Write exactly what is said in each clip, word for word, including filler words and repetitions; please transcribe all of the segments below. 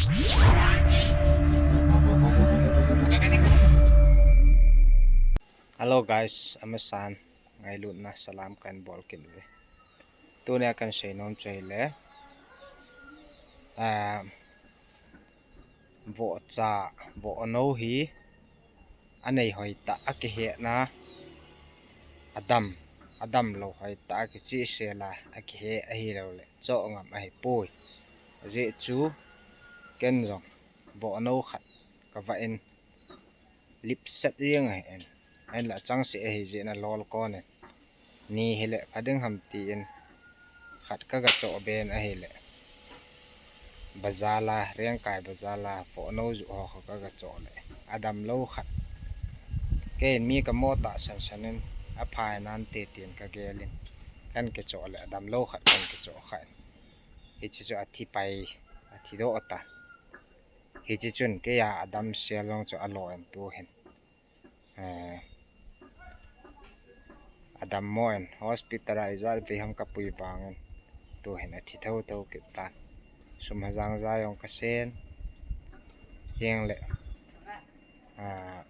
Hello guys, amasan ngailutna salam kan bol kit uve. Tunia kan seinom chu ahile, ah, vohcha, vohnou hi anei hoitah a kihetna, adam, adamlou hoitah a kichihsel a akihe ahilouleh choh ngam ahipoi. Ajeh chu ken jong vohnou khat kavah in lipset jeng ahin, ahinla achangseh ahi jeh in alol kon in, ni hile pha ding ham tin khat kaga choh ben ahile, bazar a, Rengkai bazar a vohnou juh ho kha kaga choh le, adamlou khat, keiin mi kamo tahsan san in, aphai nante tin kagel in, kan kichoh le adamlou khat kan kichoh kha in, hiche chu athi pai, athi doh ta. Hiche chun keia adamsel jong chu alo in tuhin, eh, adammo in hospital a ijat vei ham kapui vangin tuhin athi thotho kit tan. Sum hajang ja jong kasen, tengle, ah,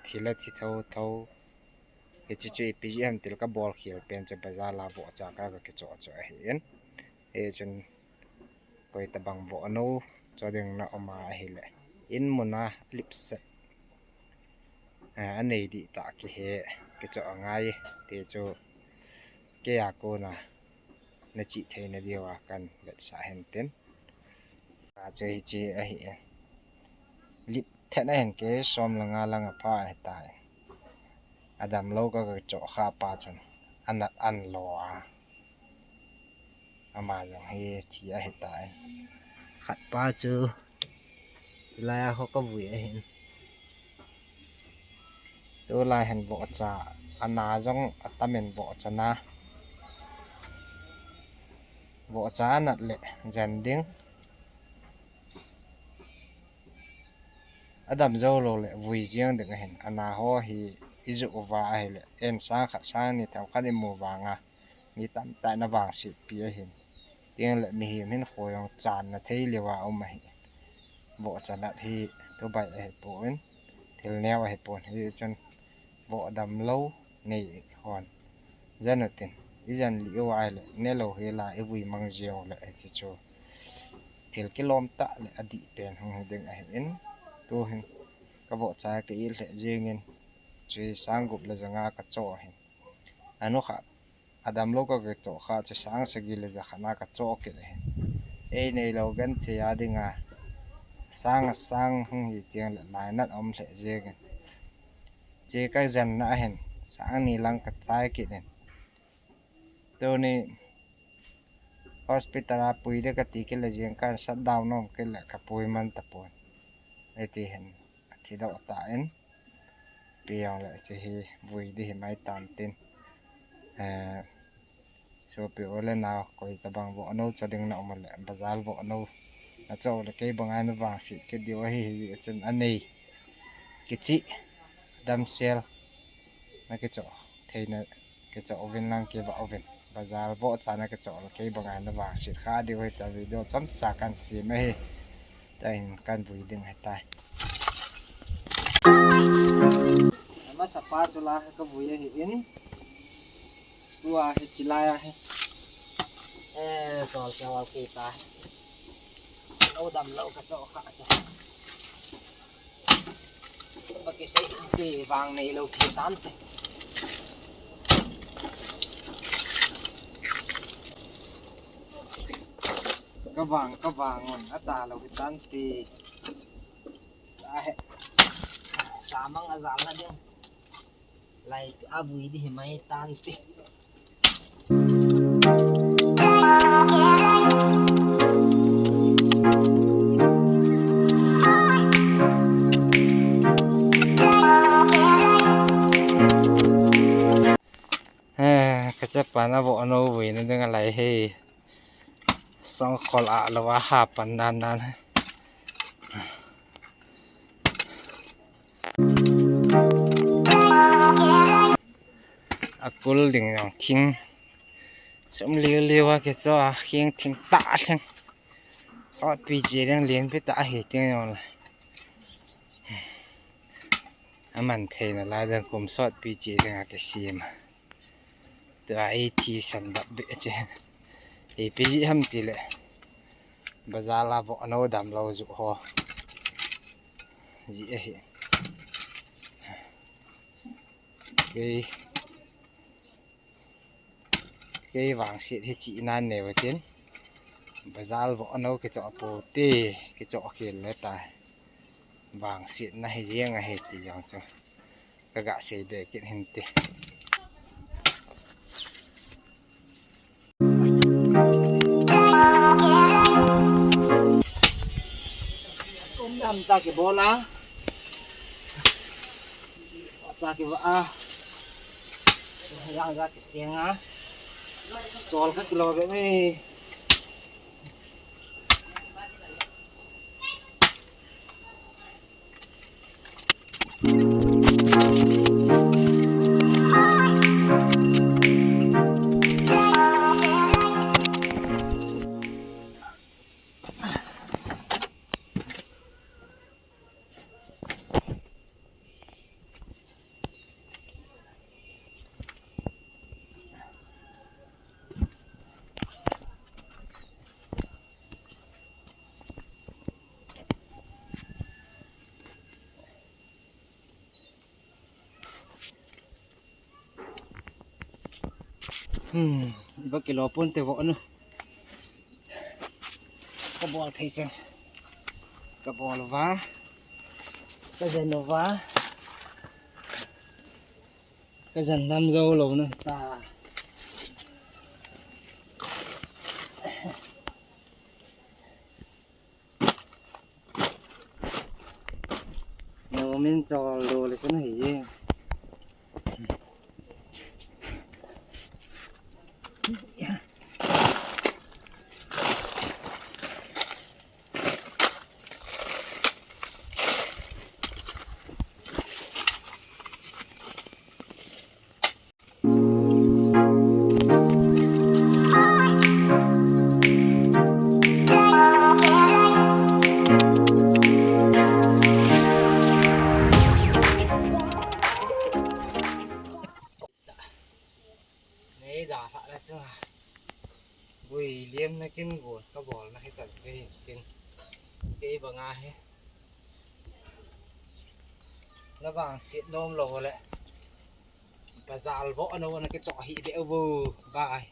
thil athi thotho. Hiche chu ipi jeh ham tile kabol khel pen chu bazar a vohcha kaga kichoh chu ahin. Hichun koitabang vohnou choh ding na um a ahile, in mun a lipset, eh, anei dihtah kihe, kichoh angai, ti chu keia kona nachih theina diuva kan vetsah hin tin. Achu hiche ahi e. Lip thet ahin kei som le nga lang apha ahitai. Adamlou kaga choh kha pa chun anat anlo a, ama jong hi thi ahitai. Khat pa chu hilai a ho kavui ahin. Tulai hin vohcha ana jong atam in vohcha na, vohcha anat le jen ding, adam jou lou le vui jeng ding ahin. Ana ho hi ijuh uva ahile, en sang khat sang ni themkhat imu vanga mi tamtah in avangsetpi ahin. Tengle mihem hinkho jong channa thei leuva um ahi. Vohcha nat hi thubai ahipon, thil neo ahipon, hichun voh damlou nei hon jen utin, ijen lih uva ahile nelou hel a ivui mang jeng ule hiche chu thil kilom tah le adih pen hung hi ding ahin, tuhin kavohcha ka it lheh jengin, chu sang gup le ja nga kachoh ahin. Anukha adamlou kaga choh kha chu sang sagi le ja khat na kachoh kit ahin. Ei neilou genthei a dinga sang, sang hung hi tengle lainat aum lheh jengin, che kajenna ahin sang ni lang kachai kit in, tuni hospital a pui ding kati kit le jeng kan shutdown nom kit le kapui man tapon. Hiti hin athi doh tan, ipi jongle hiche hi vui ding himai tan tin, eh, sopi u le nao, koitabang vohnou choh ding na um le bazar vohnou nachoh le kei banga navangset kit diu ahi. Hichun anei kichih damsel nakichoh theina kichoh uvin lang kivah uvin. Bazar vohcha nakichoh le kei banga navangset kha diu ahi. Tua video chomcha kan sem ahi. Tua hin kan vui ding ahitai. Amasapa chu la kavui ahin. Tua hiche lai ahi. Eh, chol kei hol kei ta. Lou damlou kachoh kha chu. Bakisei ti vang neilou kitante. Kavang, kavang un atalou kitante. Ahe. Samang ajalna ding. Lai avui ding himai tante. Eh, kachapan avohnou vuina dinga lai hi. Songkhol a lou a hapan nan nan. Akul ding jong thing. Sum liu liu a kichoh a, khing thing tah lheng. Sotpi che ding lenpi tah ahi ti jong le. Aman theina lai ding kum sotpi che ding a kisem a. Tua ei thisan dap beh che. Ipi jeh ham tile, bazar la vohnou damlou joh ho jeh ahi. Kei, kei vangset hi chihna neiu tin, bazar vohnou kichoh poute, kichoh khel le tai. Vangsetna hi jeng ahi ti jong chu kaga sei be kit hinte. Tum dam ta kibol a. Ta kiva a. Yang ga kiseng a. Chol ka kilo be me. Hmm, iba kilo ponte vohnou. Kabol thei cheng. Kabol uva. Kajen uva. Kajen dam jou lou na ta. Nomin chol lou le chun ahi e. Nei dalhah na chunga vui liemna kin gon kabolna hi chan chu hin tin. Kei banga hi na vangset nom lou le bazar vohnou na kichoh hih beh uvo. Bye.